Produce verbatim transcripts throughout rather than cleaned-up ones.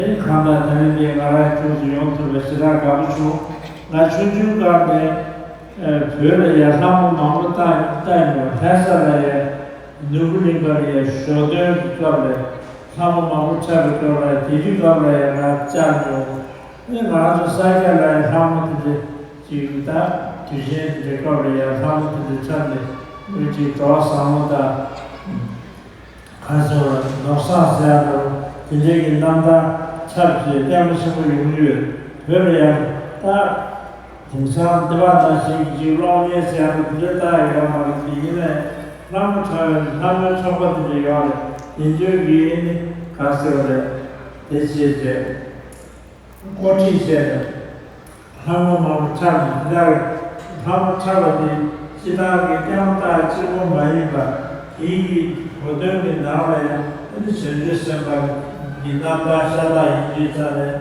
གང་ལྟར་ད་རིང་འདི་ང་རང་ཁྱོད་ཚོ་ཡོང་ཐུབ་པ་ཞེ་དྲག་དགའ་པོ་བྱུང་། ང་ཆུང་ཆུང་སྐབས་ནས་བོད་ལ་ཡ་ལྷ་མོ་མང་པོ་བལྟ་བལྟ་མྱོང་། ལྷ་ས་ལ་ཡ་ནོར་བུ་གླིང་ག་ལ་ཡ་ཞོ་སྟོན་གྱི་སྐབས་ལ་ལྷ་མོ་མང་པོ་འཁྲབ་པའི་སྐབས་ལ་དེ་དུས་སྐབས་ལ་ཡ་ང་བཅར་མྱོང་། ཨེ་ང་རང་ཚོ་ས་སྐྱ་ལ་ཡ་ལྷ་མོ་དེ་འདྲ་ཅིག་ད་དུས་ཆེན་དེ་འདྲའི་སྐབས་ལ་ཡ་ལྷ་མོ་དེ་འདྲ་འཁྲབ་ནས་མི་ཅིག་གྲོགས་བཟང་མོ་དང་། ཁ་སོ་ནོར་བཟང་ཟེར་ཡ་འདྲ་བོ་དེ་འདྲའི་གི་རྣམ་ཐར་འཁྲབ་བྱས་ལྟད་མོ་ཆེན་པོ་ཡོང་གི་ཡོད། བོད་ལ་ཡང་ད་དེང་སང་འདི་བ་ནང་བཞིན་གྱི་གློག་བརྙན་ཟེར་ཡ་འདྲ་བོ་དེ་འདྲ་ལྟ་ཡ་ཡོད་མ་རེད། དེ་ཡིན་ནའི་ལྷ་མོ་འཁྲབ་ཡ་ལྷ་མོའི་ཚོགས་པ་དེ་འདྲ་ཡོད་རེད། དེ་ཚོའི་གི་ནི་ག་ཟེར་བ་རེད། དེ་བྱས་བྱས། འགོ་ཁྲིད་བྱས་ནས་ལྷ་མོ་མང་པོ་འཁྲབ་ནས་དེ་ལྟར་ལྷ་མོ་འཁྲབ་པ་དེ་སྤྱི་བཏང་གི་ལྟད་མོ་ལྟ་གཅིག་པོ་མ་ཡིན་པར་དེའི་གི་གོ་དོན་གྱི་ནང་ལ་ཡང་ཨ་ནི་བྱང་ཆུབ་སེམས་དཔའ་གི་རྣམ་ཐར་ཤ་སྟག་ཡིན་དུས་ཙང་ནས་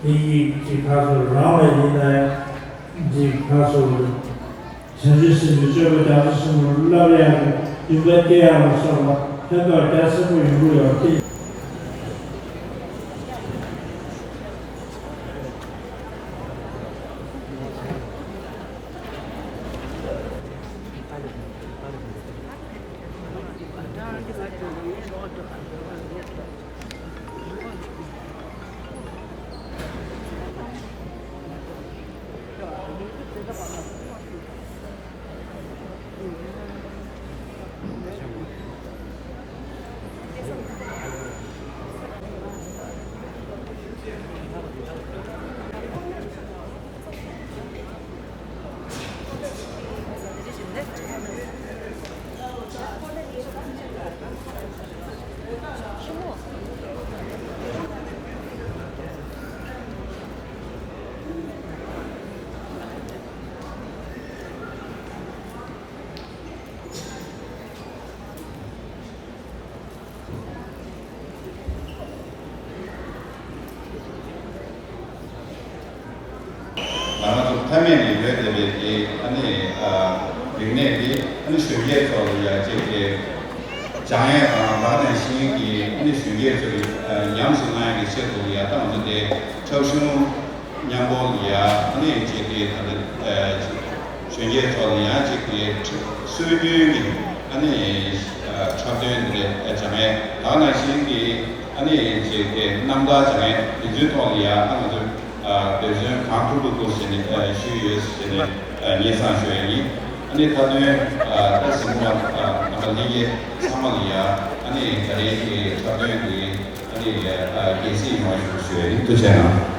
དེ་ཡི་གི་ཁ་སོ་རང་ལ་ཡིན་ན་ཡང་འདི་ཁ་སོ་བྱང་ཆུབ་སེམས་ཀྱི་སྤྱོད་པ་རྒྱ་མཚོ་གསུམ་ལ་བསླབ་ཡག་གི་འདུན་པ་སྐྱེ་ཡག་ལ་སོགས་པ་ཕན་ཐོགས་རྒྱ་ཆེན་པོ་ཡོང་གི་ཡོད་དེ། ང་རང་ཚོ་ཕ་མེས་ནས་ཡོད་བསྡད་པའི་དེ་ཨ་ནི་རིག་གནས་དེ་ཨ་ནི་གཞོན་སྐྱེས་ཚོ་ལ་ཡ་གཅིག་དེ་སྦྱང་ཡས་དང་། ད་ག་ནང་བཞིན་གྱི་ཨ་ནི་གཞོན་སྐྱེས་ཚོ་གི་ཉམས་སུ་བླང་ཡས་ཀྱི་ཆེད་དུ་ཡ་ད་ང་ཚོ་དེ་འཁྲབ་གཞུང་མཉམ་སྤོ་ལ་ཡ་ཨ་ནི་གཅིག་དེ་ད་ལྟ་གཞོན་སྐྱེས་ཚོ་ལ་ཡ་གཅིག་དེ་སྲོལ་རྒྱུན་གྱི་ཨ་ནི་འཁྲབ་སྟོན་དེ་སྦྱང་ཡས། ད་ག་ནང་བཞིན་གྱི་ཨ་ནི་གཅིག་དེ་རྣམ་ཐར་སྦྱང་ཡས། དེ་ཚོའི་ཐོག་ལ་ཡ་ཨ་ང་ཚོ་འབད་བརྩོན་གང་ཐུབ་ཐུབ་ཐུབ་བྱས་ནས་ཞུས་ཡོད་ཟེར་ནས་སྙན་སེང་ཞུ་ཡ་ཡིན། ཨ་ནི་མཐའ་དོན་ད་གཟིགས་མོ་བ་རྣམ་པ་ལྷན་རྒྱས་ཚང་མ་ལ་ཡ་ཨ་ནི་ད་རེས་ཀྱི་འཁྲབ་སྟོན་འདི་ཨ་ནི་རྒྱལ་སྲིད་ཡོང་བ་ཞུ་ཞུ་ཡ་ཡིན། ཐུགས་རྗེ་གནང་།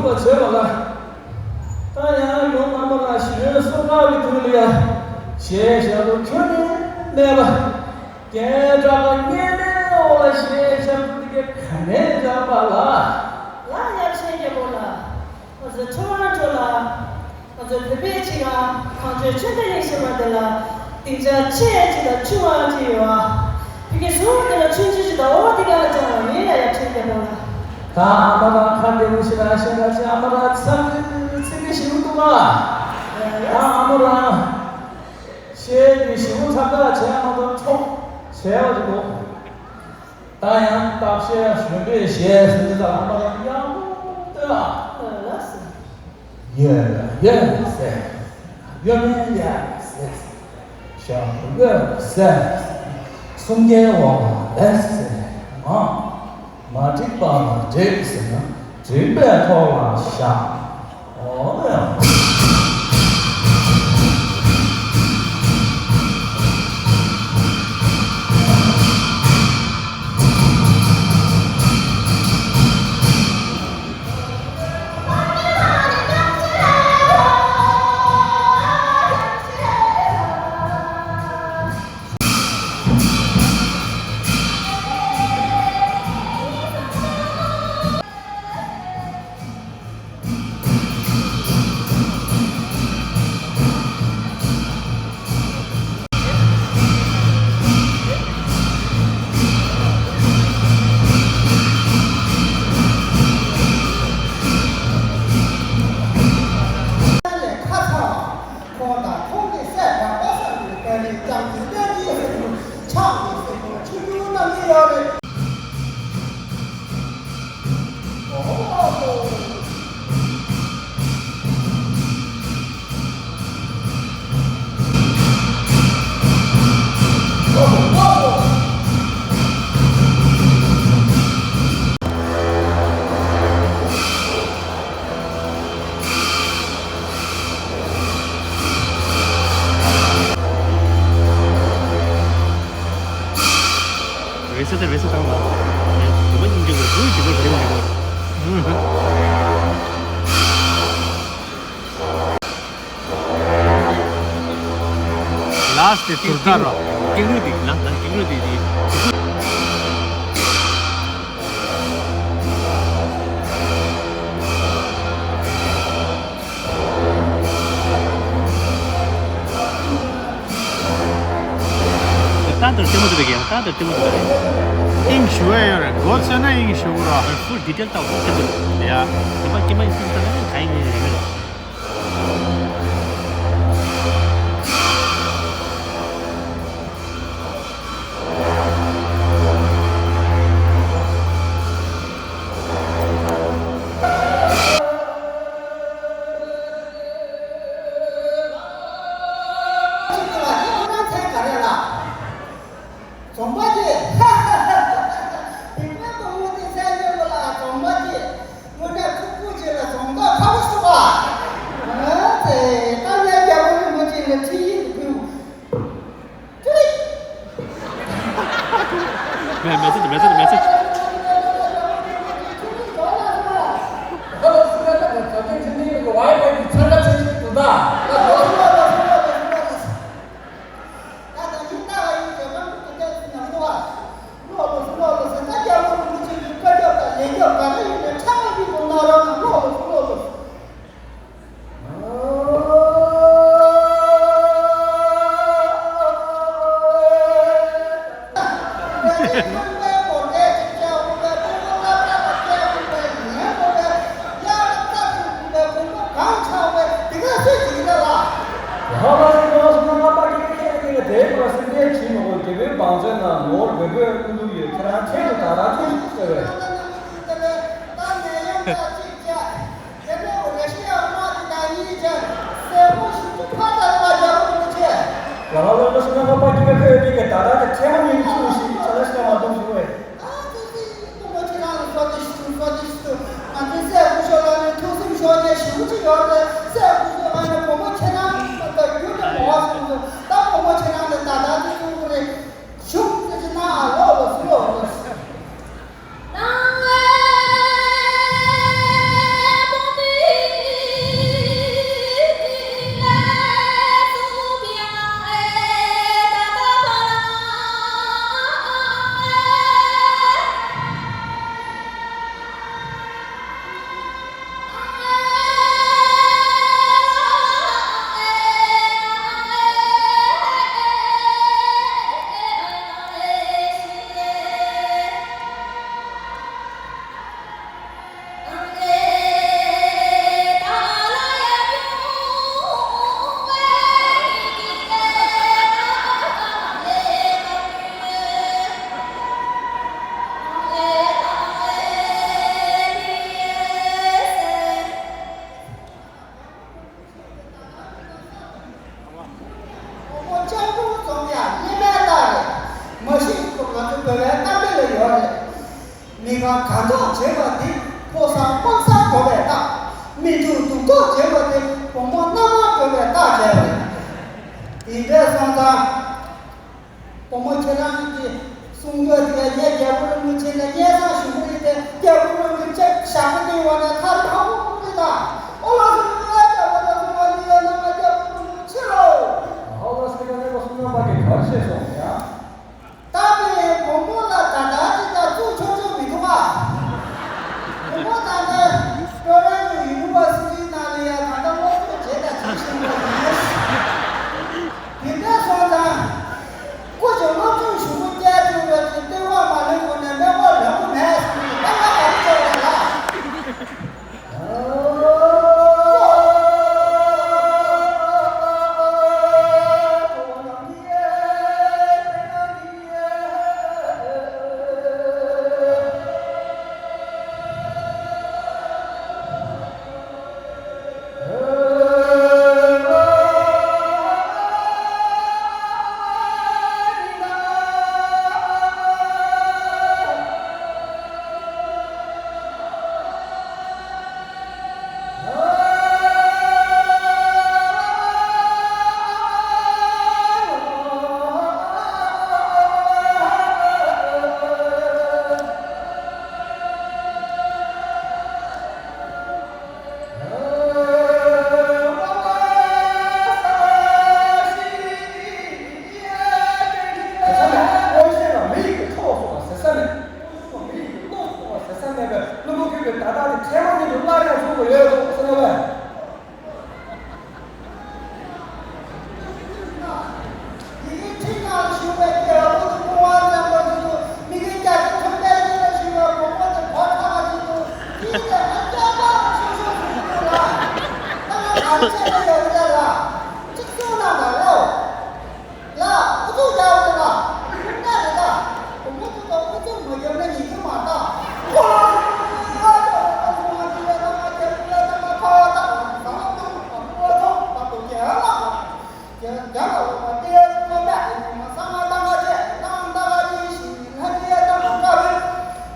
བྱས་པ་ལ། ད་ཡང་ཡུམ་ཨ་མ་ལ་གཞོན་སོ་ལྔ་གི་དུས་ལ་ཡ། གཞས་ཞབས་བྲོ་ཁྱོན་ནས་མེད་པ། རྒན་གྲྭ་པ་སྔས་མའི་འོག་ལ་གཞས་ཞབས་བྲོ་དེ་ག་ག་ནས་སྦྱངས་པ་ལ། ལ་ཡབ་ཆེན་རྒྱལ་པོ་ལ། ང་ཚོའི་ཁྲོ་བོ་ཁྲོ་ལ། ང་ཚོའི་བོད་པའི་ཆེད་ཁང་གངས་ལྗོངས་ཆོས་ལྡན་གླིང་ཞེས་པ་དེ་ལ་སྡིངས་ཆ་ཆེ་ཅིག་དང་ཆུང་བ་ཅིག་ཡོད་ཨ། ཕ་གི་ཟུར་དེ་ལ་ཆུང་ཆུང་ཅིག་དང་འོག་དེ་ག་ལ་སྦྱངས་པ་ཡིན་ལ་ཡབ་ཆེན་རྒྱལ་པོ་ལ། ད་ཨ་མ་རང་ཁ་བདེ་པོ་ཞིག་རང་བཤད་ར་བཤད། ཨ་མ་རང་ཚང་གི་ཚིག་གི་ཞིག་འདུག་ཨ། ད་ཨ་མ་རང་གཞས་ཀྱི་ཞིག་ཚགས་ཚགས་བྱས། ཨ་མ་རང་ཁྲོ་བྱས་པ་ཅིག་འདུག་ད་ཡང་བརྟག་དཔྱད་གཞོན་པའི་གཞས་ཟེར་དུས་ཙམ་ལ་ཨ་མ་རང་ཡག་པོ་ལྟོས་ཨ། ཡོད་ལ་ཡོད་ཟེར། ཡོད་མེད་ཡོད་ཟེར། ཞག་ཡོད་ཟེར། གསུང་རྒྱལ་འོག་ལ་ལས་ཟེར། མ་མ་འགྲིག་པ་ལ་འགྲིག་ཟེར་ན། འགྲིག་པའི་ཐོག་ལ་བཞག་ཨོ་ཡ། ཁོང་དང་ཁོང་གི་སྲས་དགོན་པ་གསར་དུ་དཔལ་རི་ལྕང་ཚུལ་གནས་ཀྱི་སྲས་མོ་ཕྱག་གི་སྲས་མོ་ཆུང་ཆུང་རྣམས་ནི་ཡོད་རེད། རེས་གཟའ་དང་རེས་གཟའ་བཏང་ལ། རེས་གཟའ་མ་སྙིང་རྗེ་དགོས། དགོས་ཀྱི་དགོས་རེད་མི་དགོས། ལཱསི་ཊི་དེ་དུར་ད་རོ། ཀེང་རུས་དེ་ལ་ད་ཀེང་རུས་དེ་དེ། ད་ལྟ་ལྟད་མོ་དེ་རེད་ཀྱང་། ད་ལྟ་ལྟད་མོ་དེ་རེད། དབྱིངས་ཞུ་ཡ་ཡོད་རེད། མགོ་ཚོས་ན་དབྱིངས་ཞུ་རོགས། ཕུལ་ཌི་ཊེལ་ལྟ་བུ་ལྟད་མོ་དེ་ཡ། དེ་པ་ཀྱེ་མ་ཡིན་ཙང་ད་ལྟ་ག་ཡིན་ངེས་རེད་མེད་རེད། རྫོང་པ་ཅིག་དེ་སྔོན་གོང་མོ་དེ་ཚན་ཡོད་པ་ལ། རྫོང་པ་ཅིག་དངོས་གནས་ཕྲུ་གུ་ཅིག་ལ་རྫོང་བདག་ཁ་པོ་སུ་བ། ཨ་ཙེ། ད་ངས་རྒྱལ་པོ་རིན་པོ་ཆེ་ལ་ཁྲིད་ཡིག་ཕུལ། ཅི་རེད། མེ་མེ་སེ་ཇི་མེ་སེ་ཇི་མེ་སེ་ཇི། ད་ལོ་སུ་རེད་ད་ག་ཚོད་ཅིག་ནི་ཝའི་ཕའི་གི་ཚན་ཁ་ཚན་ཞིག་འདུག་ད། ད་ལོ་སུ་རེད་ད་སུ་རེད་ད་སུ་རེད་ད། ད་ད་ཡིན་ད་ཡིན་ཟེར་གང་དུ་བལྟས་ཟིན་ན་མི་འདུག་བ། ལོག་ལོག་སུ་ལོག་ལོག་ཟེར། ད་རྒྱལ་བ་རིན་པོ་ཆེ་གི་བཀའ་རྒྱ་དང་ལས་རྒྱ་ག་རེ་ཡིན་ནའི་ཁྲ་མ་ཡིན་པོ་ན་རང་ན་ལོག་ལོག་སུ་ལོག་ལོག་ཟེར། དེ་ནས་འོ་རེ་ཤི་ཡ་དམག་དེ་དང་གཉིས་ཀྱང་སྲས་མོ་ཞིག་ཏུ་ཕར་ལ་ལ་རྒྱལ་པོ་རིན་པོ་ཆེ། རང་ལ་ལོ་སུ་ན་ཁ་པ་ཀི་ཀ་ཁོས་ཀི་ཀ་ད་ད་ད་ཐེ་མ་ཉིན་ཚུ་ཞིག་ཆ་ལ་ཤ་མ་གཏོང་ཞུ་བས། ཨ་ཙི་ཙི། སྐུ་ངོ་ཁྱེད་རང་ལ་བསོད་བདེ་ཞུ། བསོད་བདེ་ཞུ། ང་ཚོའི་སྲས་སྐུ་ཞབས་ལ་ནི་ཐུགས་སེམས་ཤོར་ནས་ཞུ་གི་ཅི་ཡོད་རེད། སྲས་སྐུ་ཞབས་ལ་ནི་བུ་མོ་ཁྱེད་རང་ད་རྒྱུན་ནས་མོ་བ་སོང་སོང་། ད་བུ་མོ་ཁྱེད་རང་ལ་ད་ད་ཙི་ཙི་རེད། ཞུ་ཙི་ཙི་ན་ཨ་ལོ་ལོ་སུ་ལོ་ལོ། ལ་སྙན་སེང་ཞུ་གི་ཡིན་ཏེ། རྒྱལ་པོ་རང་གི་ཅེག་ཞག་པོ་སྟེང་བ་ན་ཐར་ཐང་པོ་ཀུན་གྱི་དང་། ཨོ་ལགས་སོ། ང་རྒྱལ་པོ་ལ་སོང་བ་འདི་ཡང་ན་ང་རྒྱལ་པོ་རང་གི་ཕྱི་ལོ། ཨོ་ལགས་སོ། ང་རྒྱལ་པོ་སོང་ན་མ་གི་གར་ཤེས་སོང་ཡ། ད་པའི་བུ་མོ་ལ་ད་ལྟ་ཅི་ལྟར་བཙུགས་ཆོག་ཆོག་མི་འདུག་ག་བུ་མོ་ད་ལྟ་ཀྲོ་རེན་གྱི་ཡུ་ནི་ཝར་སི་ཊི་ནང་ལ་ཡང་ད་ལྟ་སློབ་སྦྱོང་བྱེད་དང་བྱེད་བཞིན་པ་ཡིན། དེ་འདྲ་སོང་ཙང་། སྐུ་མཁྱེན་སློབ་སྦྱོང་ཞུ་སྒོ་བསྐྱལ་བཅུག་པ་དེ་ལྟེ་བ་མ་ལེན་གོང་ནས་མེ་འཁོར་ལེན་གོ་མེད་ཟེར་ནས་ད་ང་ག་རེ་བྱེད་དགོས་རེད་ལགས། མི་གི་ཁྲི་ནང་བཞུགས་པའི་རྒྱལ་པོ་དང་སྐུ་དབང་རྣམ་པ་ཚོ་དང་མི་གི་རྒྱ་ཁྱི་ཁྲོམ་པའི་གཉེན་ལ་བཞུགས་པའི་བུ་མོ་དང་བུ་ཕྲུག་ཚོ་དང་དེའི་ལས་ཀ་རྒྱག་པ་སོ་སོ་སོ་སོ་ལ། ད་ང་ག་རེ་བྱས་ན་ཡག་གི་རེད་ལགས། གཅིག་གསུངས་གནང་དང་ལགས། ལགས། ཨུ་ཚུགས་རྒྱག་དགོས་ལགས། ཁྱོད་རང་རེད་ད། བུ་མོ་ཚོ་དང་ཨུ་ཚུགས་མ་བརྒྱབ་ན་ཉན་གི་མ་རེད་ད། ཁོ་རང་ཚོ་ང་ཚོ་ང་ཚོ་ང་ཚོ་ང་ཚོ་ང་ཚོ་ང་ཚོ་ང་ཚོ་ང་ཚོ། རྒྱ་རྒྱ་ལ་འོ་མ་ཏེ་ཚོ་པད་ཉི་མ་སང་ང་ཏང་ག་ཆེ་ཏང་ཏང་ག་ཆེ་ཞིང་ལྷ་ཏེ་ཏང་ང་ཀ་བེ་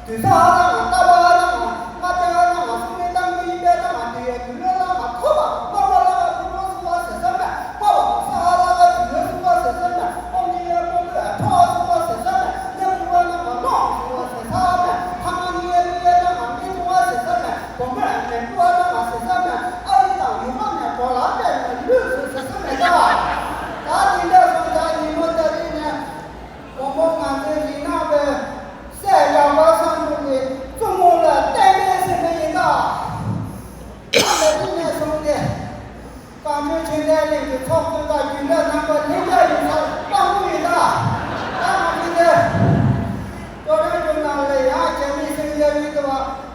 དུས་ས་ཨ་ཏང་ང་ཏ་བ་ཨ་ཏང་ང་ང་ཏེ་ཨ་ཏང་ང་སུ་མེ་ཏང་གི་ཡིན་པེ་ཏང་ང་ཏེ་ཡ་དུ་ལེ་ལ་ང་ཁོ་བ་མ་བ་ལ་ང་ཁོ་བ་སུ་བ་ཟེར་ས་མེ་མ་བ་ས་ཨ་ལ་ང་དུ་ལེ་སུ་བ་ཟེར་ས་མེ་ཨོམ་ཅི་ཡ་པོ་པེ་ཨ་ཁོ་བ་སུ་བ་ཟེར་ས་མེ་ཉ་པུ་བ་ན་ང་ལོ་སུ་བ་ཟེར་ས་མེ་ཧ་ང་ཉི་ཡ་ལུ་ཡ་ཏང་ང་མེ་སུ་བ་ཟེར་ས་མེ། བུ་མོ་ཨ་མའི་བུ་ཨ་མ་ཟེར་ས་མེད། ཨ་ཡི་དང་ཡུལ་མ་ནས་གྲོ་ལ་བལྟས་ནས་ལུས་སུ་ཟེར་ས་མེད་ད། ད་དེ་འདྲ་སོང་ཙང་ཉིན་མོ་ད་རིང་ནས་བུ་མོ་ང་ཚོའི་རིགས་ནང་པའི་སྲས་འཇམ་དཔལ་བཟང་པོ་གི་བཙུན་མོ་ལ་བསྟེན་མཁན་ཟེར་མཁན་ཡིན་ད། ད་དེ་རིང་ནས་བཟུང་སྟེ། གངས་ལྗོངས་ཆོས་ལྡན་གླིང་གི་ཚོགས་གཙོ་དང་རྒྱུན་ལས་རྣམ་པ་ལྷན་རྒྱས་ཡོངས་ལ་དཔང་པོ་ཡིན་ད། ད་ང་ཚོ་འདི་ཀྲོ་རོན་ཀྲོ་ནང་ལ་ཡང་རྒྱ་མི་སེང་གེ་ཡིན་ད་བ་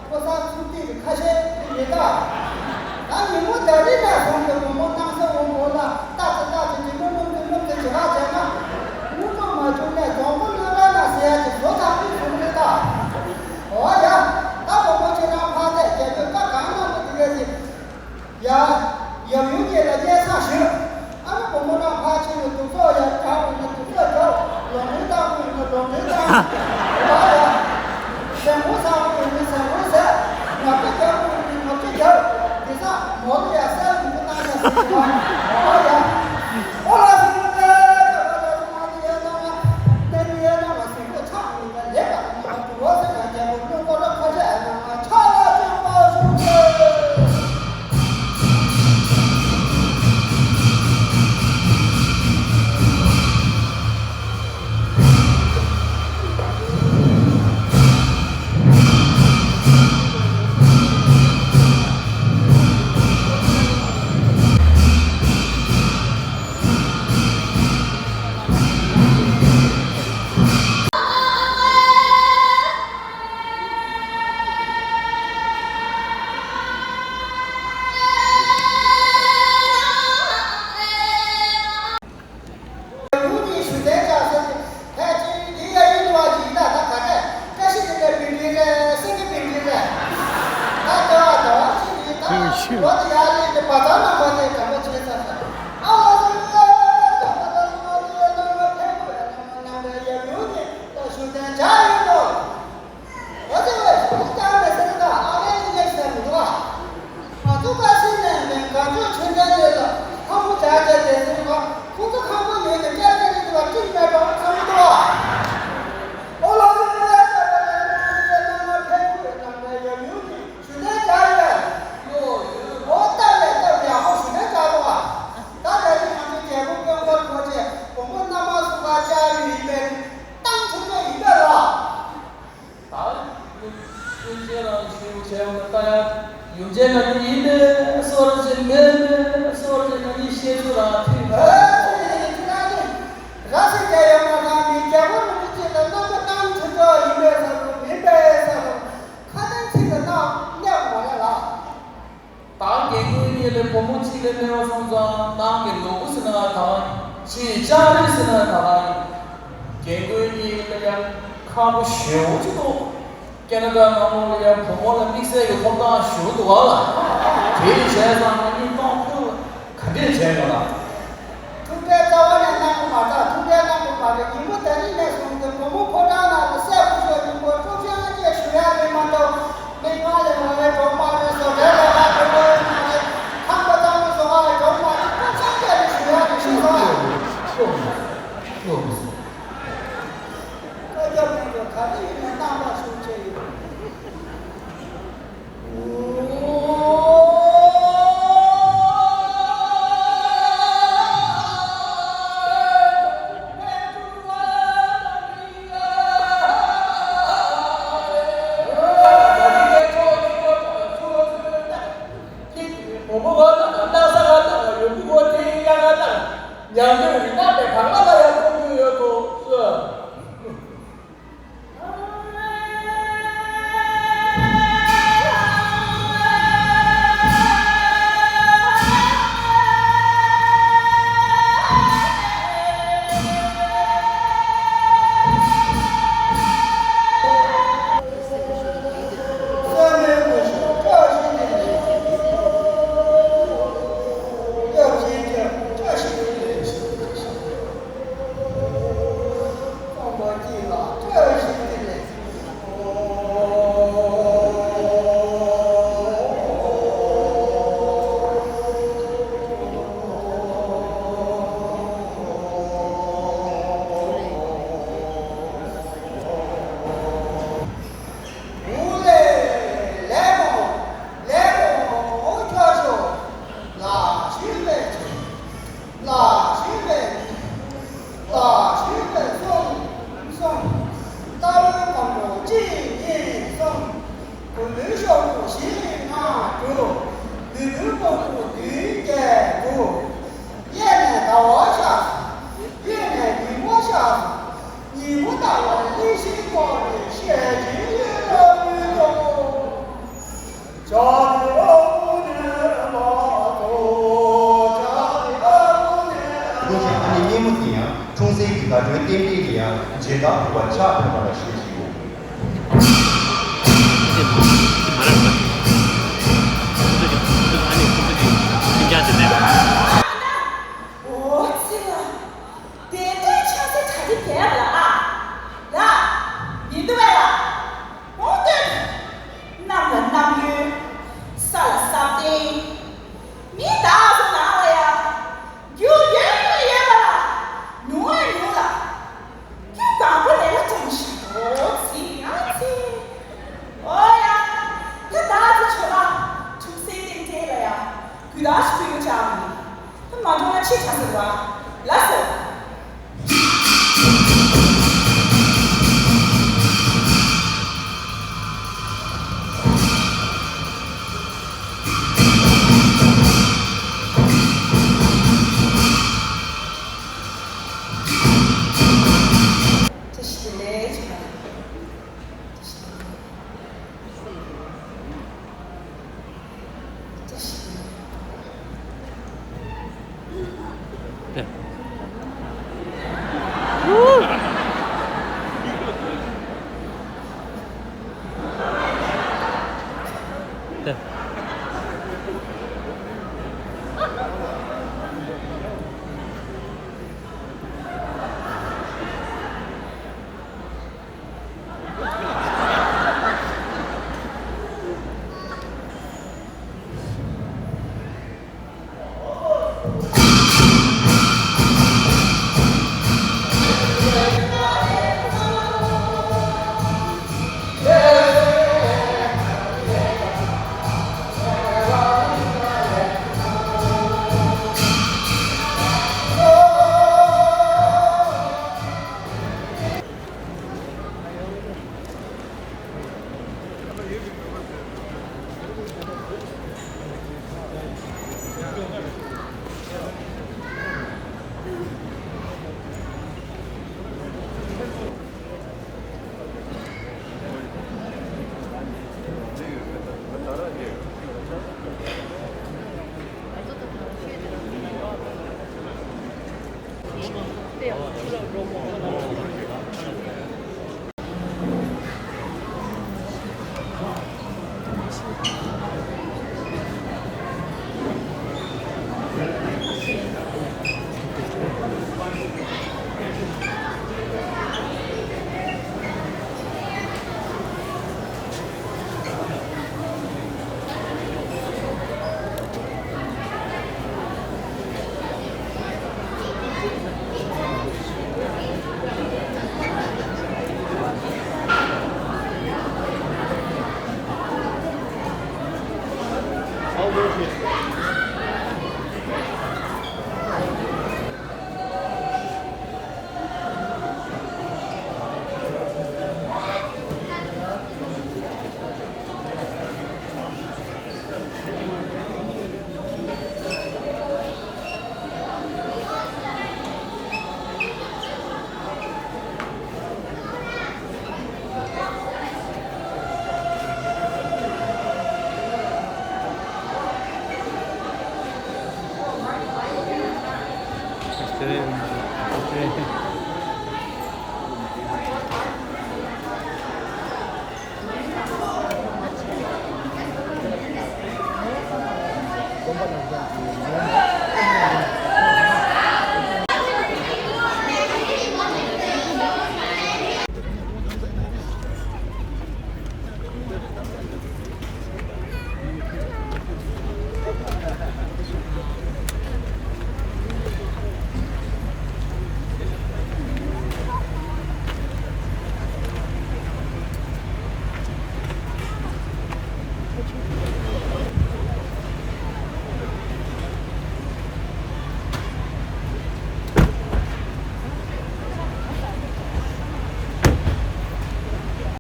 ཕོ་གསར་ཚུགས་ཐིག་གི་ཁ་ཤས་ཡིན་ད། ད་ཉིན་མོ་ད་རིང་ནས་བཟུང་སྟེ་བུ་མོ་སྣང་ས་འོང་གོ་ལ་རྟགས་ཙེ་རྟགས་ཙེ་ཇི་མོ་སྣུམ་ཙེ་སྣུམ་ཙེ་ཇི་ཧ་བྱས་ན། དངུལ་ཀྲོང་མ་བྱུང་ནས་རྫོང་པོ་ལོ་ར་ན་ཟེར་ཡ་ཅིག་བཟོ་ཐག་པུས་བཟུང་རེད་ད། འོ་ཡ། ད་བུ་མོ་ཁྱེད་རང་ཕར་ཚད་རྒྱལ་པོའི་བཀའ་གང་གནང་གི་འདུག་གས་ཟེར། ཡ། ཡབ་ཡུམ་གཉིས་ལ་སྙན་སེང་ཞུས། ཨ་ནི་བུ་མོ་རང་ཕར་ཕྱིན་ནས་དུག་སོགས་ཡར་བཀྲམ་ཡོང་ན་དུག་སོགས་རྒྱོབ། ལོ་འབྲེལ་བཏང་དགོས་ཡོད་ན་ལོ་འབྲེལ་བཏང་། ཨ་ཡ། ཟན་ཁུར་ཟ་དགོས་ཡོད་ན་ཟན་ཁུར་ཟ། ནག་ཆུ་རྒྱག་དགོས་ཡོད་ན་ནག་ཆུ་རྒྱག། དེ་སང་མོ་ལ་ཡ་སེལ་མི་འདུག་གནང་ཤག་ཟེར་གྱི་བ། ཨ་ཡ། ཨོ་ལ་སི་ལ་ལ་ལ་ལ་ལ་ལ་ལ་ལ་ལ་ལ་ལ་ལ་ལ། ལུགས་གཉིས་ཞུ་དན་ཆགས་ཟེར་ཏེ། ཕལ་ཆེར་འདི་ཡ་ཡིན་བ་ཞིག་ཡིན་ན་ད་ག་འདྲས་བཀྲ་ཤིས་བདེ་ལེགས་བིན་བིན་རེད། སེང་གེ་བིན་བིན་རེད། ད་ལྟ་བ་ཟླ་བ་གཅིག་རེད། ད་ལོ་དེ་ཡར་སླེབས་ཏེ་བ་ཚང་ནང་བ་དེ་དྲན་པ་བྱས་ཚར་ས། ཨ་ལ་ལ་ལ་ལ་ལ་ལ་ལ་ལ་ཕན་གོ་ཡ་ལ་ལ་ནང་ལ་ཡ་ཡོད་ནི་ད་ཞུ་དན་ཆགས་ཡོད་དོ། ཨོ་ཙི་ཝེ། ཁོང་ཅག་མེད་ཟེར་ད་ཨ་ལེ་ནི་ཉེག་ཟེར་མི་འདུག་ཨ། ང་ཚོ་ཀ་སི་ནས་ནས་གངས་ལྗོངས་ཆོས་ལྡན་གླིང་ལ་ཁང་པ་རྒྱག་རྒྱག་བསྡད་ཟེར་བ། ཁོང་ཚོ་ཁང་པ་ཉོས་ནས་སྐྱེལ་སྐྱེལ་རེད་འདུག་བ། སྤྲིན་མེད་པ་ཁང་མི་འདུག་ཨ། ཨོ་ལོ་ཙི་ཝེ། ཡོང་ལྟ་ཡ། ཡུམ་ཆེན་ང་གཉིས་ཡིན་པས་སོར་ཅིག་མེད་པས་སོར་ཅིག་ང་གཉིས་བཤད་ཚུལ་རང་མཐུན་པ། ཨ་ཙི་ཙི་ཙི་ཙི། ར་སི་རྒྱལ་ཡོད་མ་ཐང་མི་རྒྱལ་པོ་རིན་པོ་ཆེ་ལ་རྣམ་པ་སྣང་ཆུ་ཚོད་ཡིན་པས་ས་རུ་མིན་པས་ས་རུ་ཁ་ཏན་ཚིག་ལ་སྣང་སྙམ་མ་ལ་ལ། ད་རྒན་རྒོན་གཉིས་ལས་བུ་མོ་གཅིག་ལས་སྨྲས་པ་སོང་ཙང་ནང་གི་ལུག་གུ་ཟེར་ན་ད་ག་ཡིན། ཕྱིའི་ལྕགས་རི་ཟེར་ན་ད་ག་ཡིན། རྒན་རྒོན་གཉིས་ལ་ཡང་ཁག་པོ་ཞེ་པོ་ཅིག་འདུག་ཀེ་ན་ཌ་ནང་ལོགས་ལ་ཡང་བུ་མོ་ལ་དམིགས་བསལ་གྱི་ཐོབ་ཐང་ཞེ་པོ་འདུག་ག་ལ། དེ་བྱས་ཙང་ང་གཉིས་གཏོང་ཕོད་ག་འདྲས་བྱས་ཡོད་ལ། ཐུགས་ཁྲལ་རྩ་བ་ནས་གནང་གི་མ་རེད། ཐུགས་ཁྲལ་གནང་གི་མ་རེད། ཉིན་མོ་དེ་རིང་ནས་བཟུང་སྟེ་བུ་མོ་ཕོ་བྲང་ནང་ལ་སྲས་སྐུ་ཞབས་ཉིན་མོ་སྤྲོ་ཆེན་ཅེས་ཞུ་ཡ་རེད་མ་གཏོགས་མི་ང་ལས་ང་ལས་གྲོགས་མ་རེད་བཟོ་གྲྭའི་ལས་ཀ་དེ་ལོ་ཡིན་མ་རེད། ཁང་པ་གཙང་མ་བཟོ་ག་ལས་གྲོགས་མ་རེད། སྤྲོ་ཆེན་ཅེས་ནས་ཞུ་ཡ་རེད་ཞུ་སོང་ཡ། ལྷོད་མི་སྲིད། ལྷོད་མི་སྲིད། བཀའ་རྒྱ་མེད་ཀྱང་ག་རེ་ཡིན་ནའི་རྣམ་པ་ཞུ་ཆེ་ཡིན། ལག་ཞུས་པའི་གསུང་གསུང་། རྟ་ལོའི་སྒམ་པོ་གཅིག་གཉིས་གསུམ། གུ་ལུའི་ཤོག་བུ་བཞི་ལྔ་དྲུག་ལུས་པོའི་སྤུ་གུ་བདུན་བརྒྱད་དགུ། གཡས་ནས་ཟླ་བ་ཤར་སོང་། གཡོན་ནས་ཉི་མ་ཤར་སོང་། ཉི་མ་ཟླ་བ་གླིང་བཞིའི་ཐོག་ནས་ཤེལ་གྱི་གཡུ་ལོ་གཡུ་ལོ། ལྷོ་ཆེན་ཨ་ནེ་སྙེ་མོ་དེ་ཡང་འཁྲུངས་སའི་གི་དགའ་སྤྲོའི་རྟེན་འབྲེལ་གྱི་ཡང་མཇལ་དར་ཕུལ་བར་ཕྱག་ཕེབས་པ་ལ་ཞུ་ཞུའོ། འོ་ཙི་ལ། དེ་འདྲའི་ཆགས་སེ་གྲ་སྒྲིག་བྱས་པ་ལ་ཨ། ལ། མི་འདུག་པས་ལ། འོ་ལྟོས། གནམ་ལ་གནམ་ཡོད། ས་ལ་ས་སྟེང་། མི་དག་ཚོ་ནང་ལ་ཡ། རྒྱུ་རྒྱུ་ཡོད་པ་ལ། ཉུང་བས་ཉུང་ལ། ཁྱོད་དང་པོ་ལས་ལ་ཅུང་ཞིག་འོ་ཙི་ཨ་ཙི། འོ་ཡ། ད་ད་ཙི་ཆོ་ལ། ཆུང་སའི་སྟེང་དེ་ལ་ཡ། གུས་དག་ཞིག་ཕུལ་རྒྱུ་ཅང་མི། ད་མ་འགྲོ་ན་ཕྱི་དྲག་ཟེར་བ། ལགས་སོ། དགོན་པ་ནང་ཚང་གི་ཡོན་